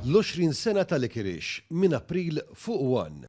L-20 sena ta' Licorice minn April fuq One.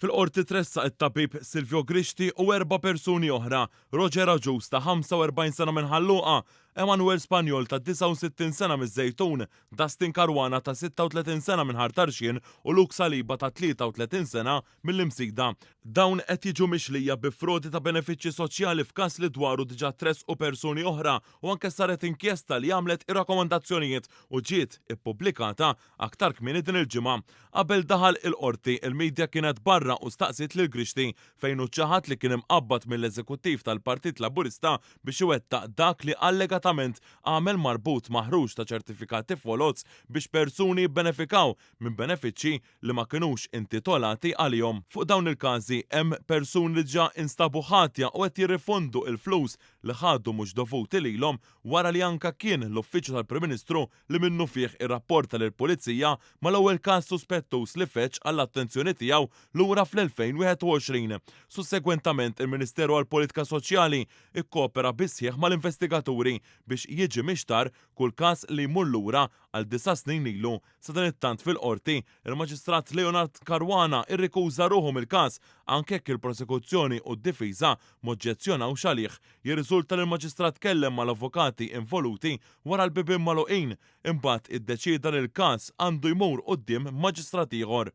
Fil-Qorti tressaq it-tabib Silvio Grixti u erba' persuni oħra, Roger Agius ta' 45 sena minn Ħal Luqa, Emanuel Spagnol ta' 69 sena miż-Żejtun, Dustin Caruana ta' 36 sena minn Ħar Tarxien u Luke Saliba ta' 33 sena mill-Imsida. Dawn qed jiġu mixlija bi frodi ta' benefiċċji soċjali f'każ li dwaru diġà tressqu persuni oħra u anke saret inkjesta li għamlet ir-rakkomandazzjonijiet u ġiet ippubblikata Aktar kmieni din il-ġimgħa, qabel daħal il-Qorti, il-media kienet barra u staqsiet lil Grixti fejn hu ċaħad li kien imqabbad mill-Eżekuttiv tal-Partit Laburista biex iwettaq dak li allegatament għamel marbut ma' ħruġ ta' ċertifikati foloz biex persuni jibbenefikaw minn benefiċċji li ma kinux intitolati għalihom. Fuq dawn il-każi hemm persuni li diġà instabu ħatja u qed jirrifondu l-flus li ħadu mhux dovuti lilhom wara li anke kien l-Uffiċċju tal-Prim Ministru li minnufih irrapporta lill-Pulizija mal-ewwel każ suspettuż li feġġ għall-attenzjoni tiegħu lura fl-2021. Sussegwentament, il-Ministeru għall-Politika Soċjali kkopera bis-sħiħ mal-investigaturi biex jiġi mixtarr kull każ li jmur lura għal disa' snin ilu. Sadanittant fil-Qorti, il-Maġistrat Leonard Caruana rrikuża ruħu mill-każ anke jekk il-Prosekuzzjoni u d-Difiża m'oġġezzjonawx għalih. Jirriżulta li l-Maġistrat tkellem mal-avukati involuti wara l-bibien magħluqin, imbagħad iddeċieda li l-każ għandu jmur quddiem maġistrat ieħor.